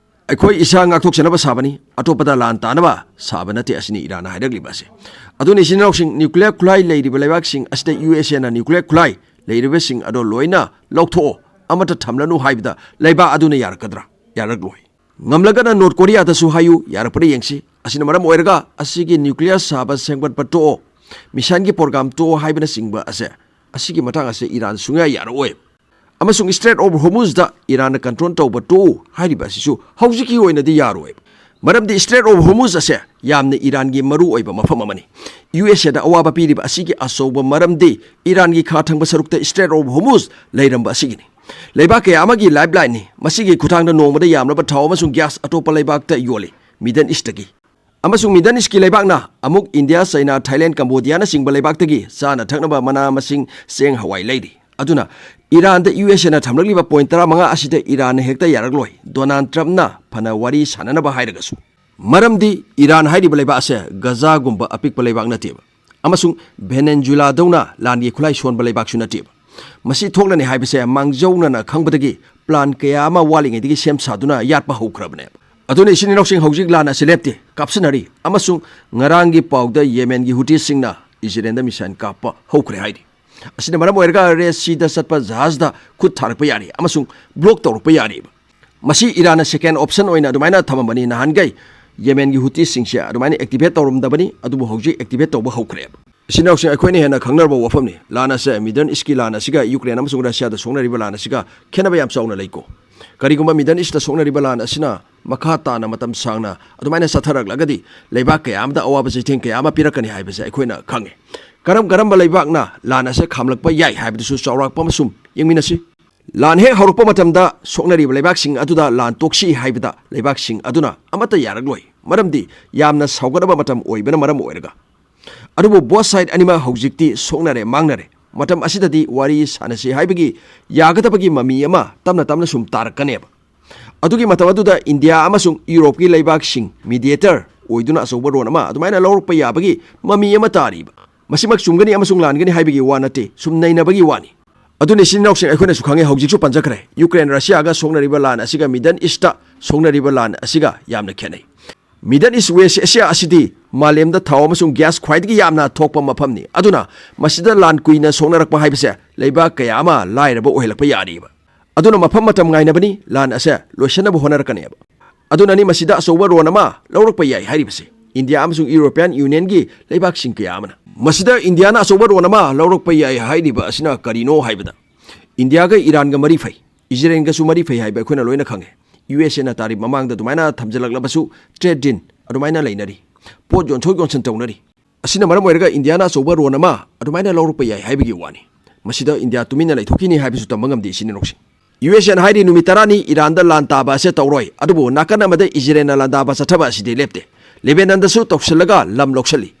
ꯑꯩꯈꯣꯏ ꯏꯁꯥ ꯉꯥꯛꯊꯣꯛꯆꯅꯕ ꯁꯥꯕꯅꯤ, ꯑꯇꯣꯞꯄꯗ ꯂꯥꯟ ꯇꯥꯅꯕ ꯁꯥꯕ ꯅꯠꯇꯦ ꯑꯁꯤꯅꯤ ꯏꯔꯥꯟꯅ ꯍꯥꯏꯔꯛꯂꯤꯕ ꯑꯁꯦ꯫ ꯑꯗꯨꯅ ꯏꯆꯤꯟ ꯏꯅꯥꯎꯁꯤꯡ, ꯅ꯭ꯌꯨꯀ꯭ꯂꯤꯌꯔ ꯈꯨꯠꯂꯥꯏ ꯂꯩꯔꯤꯕ ꯂꯩꯕꯥꯛꯁꯤꯡ ꯑꯁꯤꯗ ꯌꯨ ꯑꯦꯁ ꯑꯦꯅ ꯅ꯭ꯌꯨꯀ꯭ꯂꯤꯌꯔ ꯈꯨꯠꯂꯥꯏ ꯂꯩꯔꯤꯕꯁꯤꯡ ꯑꯗꯣ ꯂꯣꯏꯅ ꯂꯧꯊꯣꯛꯑꯣ, ꯑꯃꯠꯇ ꯊꯝꯂꯅꯨ ꯍꯥꯏꯕꯗ ꯂꯩꯕꯥꯛ ꯑꯗꯨꯅ ꯌꯥꯔꯛꯀꯗ꯭ꯔꯥ? ꯌꯥꯔꯛꯂꯣꯏ꯫ ꯉꯝꯂꯒꯅ ꯅꯣꯔꯠ ꯀꯣꯔꯤꯌꯥꯗꯁꯨ ꯍꯥꯏꯌꯨ, ꯌꯥꯔꯛꯄ꯭ꯔꯥ ꯌꯦꯡꯁꯤ꯫ ꯑꯁꯤꯅ ꯃꯔꯝ ꯑꯣꯏꯔꯒ ꯑꯁꯤꯒꯤ ꯅ꯭ꯌꯨꯀ꯭ꯂꯤꯌꯔ ꯁꯥꯕ ꯁꯦꯝꯒꯠꯄ ꯇꯣꯛꯑꯣ, ꯃꯤꯁꯥꯏꯜꯒꯤ ꯄ꯭ꯔꯣꯒ꯭ꯔꯥꯝ ꯇꯣꯛꯑꯣ ꯍꯥꯏꯕꯅꯆꯤꯡꯕ ꯑꯁꯦ, ꯑꯁꯤꯒꯤ ꯃꯇꯥꯡ ꯑꯁꯦ ꯏꯔꯥꯟ ꯁꯨꯡꯌꯥ ꯌꯥꯔꯛꯑꯣꯏ꯫ ꯑꯃꯁꯨꯡ ꯁ꯭ꯇ꯭ꯔꯦꯠ ꯑꯣꯐ ꯍꯣꯔꯃꯨꯖꯗ ꯏꯔꯥꯟꯅ ꯀꯟꯇ꯭ꯔꯣꯜ ꯇꯧꯕ ꯇꯣꯛꯎ ꯍꯥꯏꯔꯤꯕ ꯑꯁꯤꯁꯨ ꯍꯧꯖꯤꯛꯀꯤ ꯑꯣꯏꯅꯗꯤ ꯌꯥꯔꯣꯏ꯫ ꯃꯔꯝꯗꯤ ꯁ꯭ꯇ꯭ꯔꯦꯠ ꯑꯣꯐ ꯍꯣꯔꯃꯨꯖ ꯑꯁꯦ ꯌꯥꯝꯅ ꯏꯔꯥꯟꯒꯤ ꯃꯔꯨ ꯑꯣꯏꯕ ꯃꯐꯝ ꯑꯃꯅꯤ꯫ ꯌꯨ ꯑꯦꯁ ꯑꯦꯗ ꯑꯋꯥꯕ ꯄꯤꯔꯤꯕ ꯑꯁꯤꯒꯤ ꯑꯆꯧꯕ ꯃꯔꯝꯗꯤ ꯏꯔꯥꯟꯒꯤ ꯈꯥ ꯊꯪꯕ ꯁꯔꯨꯛꯇ ꯁ꯭ꯇ꯭ꯔꯦꯠ ꯑꯣꯐ ꯍꯣꯔꯃꯨꯖ ꯂꯩꯔꯝꯕ ꯑꯁꯤꯒꯤꯅꯤ꯫ ꯂꯩꯕꯥꯛ ꯀꯌꯥ ꯑꯃꯒꯤ ꯂꯥꯏꯐꯂꯥꯏꯟꯅꯤ꯫ ꯃꯁꯤꯒꯤ ꯈꯨꯠꯊꯥꯡꯗ ꯅꯣꯡꯃꯗ ꯌꯥꯝꯂꯕ ꯊꯥꯎ ꯑꯃꯁꯨꯡ ꯒ꯭ꯌꯥꯁ ꯑꯇꯣꯞꯄ ꯂꯩꯕꯥꯛꯇ ꯌꯣꯜꯂꯤ꯫ Middle East-ꯇꯒꯤ꯫ ꯑꯃꯁꯨꯡ Middle East-ꯀꯤ ꯂꯩꯕꯥꯛꯅ ꯑꯃꯨꯛ ꯏꯟꯗꯤꯌꯥ, ꯆꯩꯅꯥ, ꯊꯥꯏꯂꯦꯟ, ꯀꯝꯕꯣꯗꯤꯌꯥꯅꯆꯤꯡꯕ ꯂꯩꯕꯥꯛꯇꯒꯤ ꯆꯥꯅ ꯊꯛꯅꯕ ꯃꯅꯥ ꯃꯁꯤꯡ, ꯆꯦꯡ, ꯍꯋꯥꯏ ꯂꯩꯔꯤ꯫ ꯑꯗꯨꯅ ꯏꯔꯥꯟꯗ ꯌꯨ ꯑꯦꯁ ꯑꯦꯅ ꯊꯝꯂꯛꯂꯤꯕ ꯄꯣꯏꯟ ꯇꯔꯥꯃꯉꯥ ꯑꯁꯤꯗ ꯏꯔꯥꯟꯅ ꯍꯦꯛꯇ ꯌꯥꯔꯛꯂꯣꯏ, ꯗꯣꯅꯥꯜꯗ ꯇ꯭ꯔꯝꯞꯅ ꯐꯅ ꯋꯥꯔꯤ ꯁꯥꯟꯅꯅꯕ ꯍꯥꯏꯔꯒꯁꯨ꯫ ꯃꯔꯝꯗꯤ ꯏꯔꯥꯟ ꯍꯥꯏꯔꯤꯕ ꯂꯩꯕꯥꯛ ꯑꯁꯦ ꯒꯖꯥꯒꯨꯝꯕ ꯑꯄꯤꯛꯄ ꯂꯩꯕꯥꯛ ꯅꯠꯇꯦꯕ, ꯑꯃꯁꯨꯡ ꯚꯦꯅꯦꯟꯖꯨꯂꯥꯗꯧꯅ ꯂꯥꯟꯒꯤ ꯈꯨꯠꯂꯥꯏ ꯁꯣꯟꯕ ꯂꯩꯕꯥꯛꯁꯨ ꯅꯠꯇꯦꯕ꯫ ꯃꯁꯤ ꯊꯣꯛꯂꯅꯤ ꯍꯥꯏꯕꯁꯦ ꯃꯥꯡꯖꯧꯅꯅ ꯈꯪꯕꯗꯒꯤ ꯄ꯭ꯂꯥꯟ ꯀꯌꯥ ꯑꯃ ꯋꯥꯠꯂꯤꯉꯩꯗꯒꯤ ꯁꯦꯝ ꯁꯥꯗꯨꯅ ꯌꯥꯠꯄ ꯍꯧꯈ꯭ꯔꯕꯅꯦꯕ꯫ ꯑꯗꯨꯅ ꯏꯆꯤꯟ ꯏꯅꯥꯎꯁꯤꯡ, ꯍꯧꯖꯤꯛ ꯂꯥꯟ ꯑꯁꯤ ꯂꯦꯞꯇꯦ, ꯀꯥꯞꯁꯤꯟꯅꯔꯤ, ꯑꯃꯁꯨꯡ ꯉꯔꯥꯡꯒꯤ ꯄꯥꯎꯗ ꯌꯦꯃꯦꯟꯒꯤ ꯍꯨꯇꯤꯁꯤꯡꯅ ꯏꯖꯔꯦꯜꯗ ꯃꯤꯁꯥꯏꯜ ꯀꯥꯞꯄ ꯍꯧꯈ꯭ꯔꯦ ꯍꯥꯏꯔꯤ꯫ ꯑꯁꯤꯅ ꯃꯔꯝ ꯑꯣꯏꯔꯒ ꯔꯦꯗ ꯁꯤꯗ ꯆꯠꯄ ꯖꯍꯥꯖꯗ ꯈꯨꯠ ꯊꯥꯔꯛꯄ ꯌꯥꯔꯤ ꯑꯃꯁꯨꯡ ꯕ꯭ꯂꯣꯛ ꯇꯧꯔꯛꯄ ꯌꯥꯔꯤꯕ꯫ ꯃꯁꯤ ꯏꯔꯥꯟꯅ ꯁꯦꯀꯦꯟ ꯑꯣꯞꯁꯟ ꯑꯣꯏꯅ ꯑꯗꯨꯃꯥꯏꯅ ꯊꯝꯃꯝꯕꯅꯤ꯫ ꯅꯍꯥꯟꯈꯩ ꯌꯦꯃꯦꯟꯒꯤ ꯍꯨꯇꯤꯁꯤꯡꯁꯦ ꯑꯗꯨꯃꯥꯏꯅ ꯑꯦꯛꯇꯤꯚꯦꯠ ꯇꯧꯔꯝꯗꯕꯅꯤ, ꯑꯗꯨꯕꯨ ꯍꯧꯖꯤꯛ ꯑꯦꯛꯇꯤꯚꯦꯠ ꯇꯧꯕ ꯍꯧꯈ꯭ꯔꯦꯕ꯫ ꯏꯆꯤꯟ ꯏꯅꯥꯎꯁꯤꯡ, ꯑꯩꯈꯣꯏꯅ ꯍꯦꯟꯅ ꯈꯪꯅꯔꯕ ꯋꯥꯐꯝꯅꯤ꯫ ꯂꯥꯟ ꯑꯁꯦ, ꯃꯤꯗꯜ ꯏꯁꯀꯤ ꯂꯥꯟ ꯑꯁꯤꯒ ꯌꯨꯀ꯭ꯔꯦꯟ ꯑꯃꯁꯨꯡ ꯔꯁꯤꯌꯥꯗ ꯁꯣꯛꯅꯔꯤꯕ ꯂꯥꯟ ꯑꯁꯤꯒ ꯈꯦꯠꯅꯕ ꯌꯥꯝ ꯆꯥꯎꯅ ꯂꯩꯀꯣ꯫ ꯀꯔꯤꯒꯨꯝꯕ ꯃꯤꯗꯜ ꯏꯁꯇ ꯁꯣꯛꯅꯔꯤꯕ ꯂꯥꯟ ꯑꯁꯤꯅ ꯃꯈꯥ ꯇꯥꯅ ꯃꯇꯝ ꯁꯥꯡꯅ ꯑꯗꯨꯃꯥꯏꯅ ꯆꯠꯊꯔꯛꯂꯒꯗꯤ, ꯂꯩꯕꯥꯛ ꯀꯌꯥ ꯑꯃꯗ ꯑꯋꯥꯕ ꯆꯩꯊꯦꯡ ꯀꯌꯥ ꯑꯃ ꯄꯤꯔꯛꯀꯅꯤ ꯍꯥꯏꯕꯁꯦ ꯑꯩꯈꯣꯏꯅ ꯈꯪꯉꯤ꯫ ꯀꯔꯝ ꯀꯔꯝꯕ ꯂꯩꯕꯥꯛꯅ ꯂꯥꯟ ꯑꯁꯦ ꯈꯥꯝꯂꯛꯄ ꯌꯥꯏ ꯍꯥꯏꯕꯗꯨꯁꯨ ꯆꯥꯎꯔꯥꯛꯄ ꯑꯃ ꯁꯨꯝ ꯌꯦꯡꯃꯤꯟꯅꯁꯤ꯫ ꯂꯥꯟ ꯍꯦꯛ ꯍꯧꯔꯛꯄ ꯃꯇꯝꯗ ꯁꯣꯛꯅꯔꯤꯕ ꯂꯩꯕꯥꯛꯁꯤꯡ ꯑꯗꯨꯗ ꯂꯥꯟ ꯇꯣꯛꯁꯤ ꯍꯥꯏꯕꯗ ꯂꯩꯕꯥꯛꯁꯤꯡ ꯑꯗꯨꯅ ꯑꯃꯠꯇ ꯌꯥꯔꯛꯂꯣꯏ, ꯃꯔꯝꯗꯤ ꯌꯥꯝꯅ ꯁꯥꯎꯒꯠꯅꯕ ꯃꯇꯝ ꯑꯣꯏꯕꯅ ꯃꯔꯝ ꯑꯣꯏꯔꯒ꯫ ꯑꯗꯨꯕꯨ ꯕꯣꯠ ꯁꯥꯏꯠ ꯑꯅꯤꯃꯛ ꯍꯧꯖꯤꯛꯇꯤ ꯁꯣꯛꯅꯔꯦ, ꯃꯥꯡꯅꯔꯦ꯫ ꯃꯇꯝ ꯑꯁꯤꯗꯗꯤ ꯋꯥꯔꯤ ꯁꯥꯟꯅꯁꯤ ꯍꯥꯏꯕꯒꯤ ꯌꯥꯒꯗꯕꯒꯤ ꯃꯃꯤ ꯑꯃ ꯇꯞꯅ ꯇꯞꯅ ꯁꯨꯝ ꯇꯥꯔꯛꯀꯅꯦꯕ꯫ ꯑꯗꯨꯒꯤ ꯃꯇꯝ ꯑꯗꯨꯗ ꯏꯟꯗꯤꯌꯥ ꯑꯃꯁꯨꯡ ꯌꯨꯔꯣꯞꯀꯤ ꯂꯩꯕꯥꯛꯁꯤꯡ ꯃꯤꯗꯤꯌꯦꯇꯔ ꯑꯣꯏꯗꯨꯅ ꯑꯆꯧꯕ ꯔꯣꯜ ꯑꯃ ꯑꯗꯨꯃꯥꯏꯅ ꯂꯧꯔꯛꯄ ꯌꯥꯕꯒꯤ ꯃꯃꯤ ꯑꯃ ꯇꯥꯔꯤꯕ꯫ ꯃꯁꯤꯃꯛ ꯆꯨꯝꯒꯅꯤ ꯑꯃꯁꯨꯡ ꯂꯥꯟꯒꯅꯤ ꯍꯥꯏꯕꯒꯤ ꯋꯥ ꯅꯠꯇꯦ, ꯁꯨꯝ ꯅꯩꯅꯕꯒꯤ ꯋꯥꯅꯤ꯫ ꯑꯗꯨꯅ ꯏꯆꯤꯟ ꯏꯅꯥꯎꯁꯤꯡ, ꯑꯩꯈꯣꯏꯅꯁꯨ ꯈꯪꯉꯦ, ꯍꯧꯖꯤꯛꯁꯨ ꯄꯟꯖꯈ꯭ꯔꯦ, ꯌꯨꯀ꯭ꯔꯦꯟ ꯔꯁꯤꯌꯥꯒ ꯁꯣꯛꯅꯔꯤꯕ ꯂꯥꯟ ꯑꯁꯤꯒ ꯃꯤꯗꯜ ꯏꯁꯇ ꯁꯣꯛꯅꯔꯤꯕ ꯂꯥꯟ ꯑꯁꯤꯒ ꯌꯥꯝꯅ ꯈꯦꯠꯅꯩ꯫ ꯃꯤꯗꯜ ꯏꯁ, ꯋꯦꯁ ꯑꯦꯁꯤꯌꯥ ꯑꯁꯤꯗꯤ ꯃꯥꯂꯦꯝꯗ ꯊꯥꯎ ꯑꯃꯁꯨꯡ ꯒ꯭ꯌꯥꯁ ꯈ꯭ꯋꯥꯏꯗꯒꯤ ꯌꯥꯝꯅ ꯊꯣꯛꯄ ꯃꯐꯝꯅꯤ꯫ ꯑꯗꯨꯅ ꯃꯁꯤꯗ ꯂꯥꯟ ꯀꯨꯏꯅ ꯁꯣꯛꯅꯔꯛꯄ ꯍꯥꯏꯕꯁꯦ ꯂꯩꯕꯥꯛ ꯀꯌꯥ ꯑꯃ ꯂꯥꯏꯔꯕ ꯑꯣꯏꯍꯜꯂꯛꯄ ꯌꯥꯔꯤꯕ꯫ ꯑꯗꯨꯅ ꯃꯐꯝ ꯃꯇꯝ ꯉꯥꯏꯅꯕꯅꯤ, ꯂꯥꯟ ꯑꯁꯦ ꯂꯣꯏꯁꯤꯟꯅꯕ ꯍꯣꯠꯅꯔꯛꯀꯅꯦꯕ꯫ ꯑꯗꯨꯅꯅꯤ ꯃꯁꯤꯗ ꯑꯆꯧꯕ ꯔꯣꯜ ꯑꯃ ꯂꯧꯔꯛꯄ ꯌꯥꯏ ꯍꯥꯏꯔꯤꯕꯁꯦ ꯏꯟꯗꯤꯌꯥ ꯑꯃꯁꯨꯡ ꯌꯨꯔꯣꯄꯤꯌꯥꯟ ꯌꯨꯅꯤꯌꯟꯒꯤ ꯂꯩꯕꯥꯛꯁꯤꯡ ꯀꯌꯥ ꯑꯃꯅ꯫ ꯃꯁꯤꯗ ꯏꯟꯗꯤꯌꯥꯅ ꯑꯆꯧꯕ ꯔꯣꯜ ꯑꯃ ꯂꯧꯔꯛꯄ ꯌꯥꯏ ꯍꯥꯏꯔꯤꯕ ꯑꯁꯤꯅ ꯀꯔꯤꯅꯣ ꯍꯥꯏꯕꯗ, ꯏꯟꯗꯤꯌꯥꯒ ꯏꯔꯥꯟꯒ ꯃꯔꯤ ꯐꯩ, ꯏꯖꯔꯦꯜꯒꯁꯨ ꯃꯔꯤ ꯐꯩ ꯍꯥꯏꯕ ꯑꯩꯈꯣꯏꯅ ꯂꯣꯏꯅ ꯈꯪꯉꯦ꯫ ꯌꯨ ꯑꯦꯁ ꯑꯦꯅ ꯇꯥꯔꯤꯐ ꯃꯃꯥꯡꯗ ꯑꯗꯨꯃꯥꯏꯅ ꯊꯝꯖꯤꯜꯂꯛꯂꯕꯁꯨ, ꯇ꯭ꯔꯦꯗ ꯗꯤꯜ ꯑꯗꯨꯃꯥꯏꯅ ꯂꯩꯅꯔꯤ, ꯄꯣꯠ ꯌꯣꯟꯊꯣꯛ ꯌꯣꯟꯁꯤꯟ ꯇꯧꯅꯔꯤ꯫ ꯑꯁꯤꯅ ꯃꯔꯝ ꯑꯣꯏꯔꯒ ꯏꯟꯗꯤꯌꯥꯅ ꯑꯆꯧꯕ ꯔꯣꯜ ꯑꯃ ꯑꯗꯨꯃꯥꯏꯅ ꯂꯧꯔꯛꯄ ꯌꯥꯏ ꯍꯥꯏꯕꯒꯤ ꯋꯥꯅꯤ꯫ ꯃꯁꯤꯗ ꯏꯟꯗꯤꯌꯥ ꯇꯨꯃꯤꯟꯅ ꯂꯩꯊꯣꯛꯈꯤꯅꯤ ꯍꯥꯏꯕꯁꯨ ꯇꯝꯕ ꯉꯝꯗꯦ, ꯏꯆꯤꯟ ꯏꯅꯥꯎꯁꯤꯡ꯫ ꯌꯨ ꯑꯦꯁ ꯑꯦꯅ ꯍꯥꯏꯔꯤ ꯅꯨꯃꯤꯠ ꯇꯔꯥꯅꯤ ꯏꯔꯥꯟꯗ ꯂꯥꯟ ꯇꯥꯕ ꯑꯁꯦ ꯇꯧꯔꯣꯏ, ꯑꯗꯨꯕꯨ ꯅꯥꯀꯟ ꯑꯃꯗ ꯏꯖꯔꯦꯜꯅ ꯂꯥꯟꯗꯥꯕ ꯆꯠꯊꯕ ꯑꯁꯤꯗꯤ ꯂꯦꯞꯇꯦ꯫ ꯂꯦꯕꯦꯅꯟꯗꯁꯨ ꯇꯧꯁꯤꯜꯂꯒ ꯂꯝ ꯂꯧꯁꯤꯜꯂꯤ꯫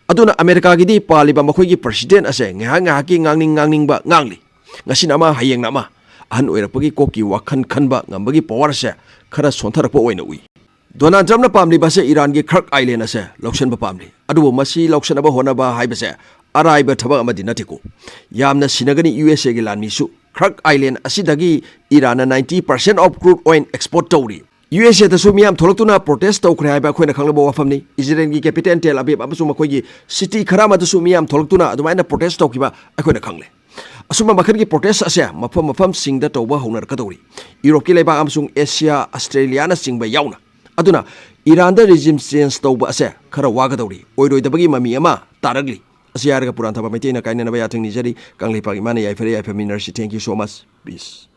ꯑꯗꯨꯅ ꯑꯃꯦꯔꯤꯀꯥꯒꯤꯗꯤ ꯄꯥꯜꯂꯤꯕ ꯃꯈꯣꯏꯒꯤ ꯄ꯭ꯔꯁꯤꯗꯦꯟ ꯑꯁꯦ ꯉꯥꯏꯍꯥꯛ ꯉꯥꯏꯍꯥꯛꯀꯤ ꯉꯥꯡꯅꯤꯡ ꯉꯥꯡꯅꯤꯡꯕ ꯉꯥꯡꯂꯤ꯫ ꯉꯁꯤꯅ ꯑꯃ, ꯍꯌꯦꯡꯅ ꯑꯃ꯫ ꯑꯍꯟ ꯑꯣꯏꯔꯛꯄꯒꯤ ꯀꯣꯛꯀꯤ ꯋꯥꯈꯜ ꯈꯟꯕ ꯉꯝꯕꯒꯤ ꯄꯋꯥꯔꯁꯦ ꯈꯔ ꯁꯣꯟꯊꯔꯛꯄ ꯑꯣꯏꯅ ꯎꯏ꯫ ꯗꯣꯅꯥꯜꯗ ꯇ꯭ꯔꯝꯞꯅ ꯄꯥꯝꯂꯤꯕ ꯑꯁꯦ ꯏꯔꯥꯟꯒꯤ ꯈꯔꯛ ꯑꯥꯏꯂꯦꯟ ꯑꯁꯦ ꯂꯧꯁꯤꯟꯕ ꯄꯥꯝꯂꯤ꯫ ꯑꯗꯨꯕꯨ ꯃꯁꯤ ꯂꯧꯁꯤꯟꯅꯕ ꯍꯣꯠꯅꯕ ꯍꯥꯏꯕꯁꯦ ꯑꯔꯥꯏꯕ ꯊꯕꯛ ꯑꯃꯗꯤ ꯅꯠꯇꯦꯀꯣ꯫ ꯌꯥꯝꯅ ꯁꯤꯟꯅꯒꯅꯤ ꯌꯨ ꯑꯦꯁ ꯑꯦꯒꯤ ꯂꯥꯟꯃꯤꯁꯨ꯫ ꯈꯔꯛ ꯑꯥꯏꯂꯦꯟ ꯑꯁꯤꯗꯒꯤ ꯏꯔꯥꯟꯅ ninety percent of crude oil export ꯇꯧꯔꯤ꯫ ꯌꯨ ꯑꯦꯁ ꯑꯦꯗꯁꯨ ꯃꯤꯌꯥꯝ ꯊꯣꯛꯂꯛꯇꯨꯅ ꯄ꯭ꯔꯣꯇꯦꯁ ꯇꯧꯈ꯭ꯔꯦ ꯍꯥꯏꯕ ꯑꯩꯈꯣꯏꯅ ꯈꯪꯂꯕ ꯋꯥꯐꯝꯅꯤ꯫ ꯏꯖꯔꯦꯜꯒꯤ ꯀꯦꯄꯤꯇꯦꯜ ꯇꯦꯜ ꯑꯕꯤꯕ ꯑꯃꯁꯨꯡ ꯃꯈꯣꯏꯒꯤ ꯁꯤꯇꯤ ꯈꯔ ꯑꯃꯗꯁꯨ ꯃꯤꯌꯥꯝ ꯊꯣꯛꯂꯛꯇꯨꯅ ꯑꯗꯨꯃꯥꯏꯅ ꯄ꯭ꯔꯣꯇꯦꯁ ꯇꯧꯈꯤꯕ ꯑꯩꯈꯣꯏꯅ ꯈꯪꯂꯦ꯫ ꯑꯁꯨꯝꯕ ꯃꯈꯜꯒꯤ ꯄ꯭ꯔꯣꯇꯦꯁ ꯑꯁꯦ ꯃꯐꯝ ꯃꯐꯝꯁꯤꯡꯗ ꯇꯧꯕ ꯍꯧꯅꯔꯛꯀꯗꯧꯔꯤ, ꯌꯨꯔꯣꯞꯀꯤ ꯂꯩꯕꯥꯛ ꯑꯃꯁꯨꯡ ꯑꯦꯁꯤꯌꯥ, ꯑꯁꯇ꯭ꯔꯦꯂꯤꯌꯥꯅꯆꯤꯡꯕ ꯌꯥꯎꯅ꯫ ꯑꯗꯨꯅ ꯏꯔꯥꯟꯗ ꯔꯤꯖꯤꯝ ꯆꯦꯟꯖ ꯇꯧꯕ ꯑꯁꯦ ꯈꯔ ꯋꯥꯒꯗꯧꯔꯤ, ꯑꯣꯏꯔꯣꯏꯗꯕꯒꯤ ꯃꯃꯤ ꯑꯃ ꯇꯥꯔꯛꯂꯤ꯫ ꯑꯁꯤ ꯍꯥꯏꯔꯒ ꯄꯨꯔꯥꯟꯊꯕ ꯃꯩꯇꯩꯅ ꯀꯥꯏꯅꯅꯕ ꯌꯥꯊꯪ ꯅꯤꯖꯔꯤ꯫ ꯀꯪꯂꯩꯄꯥꯛ ꯏꯃꯥꯅ ꯌꯥꯏꯐꯔꯦ, ꯌꯥꯏꯐꯃꯤꯟꯅꯔꯁꯤ꯫ Thank you so much. Peace.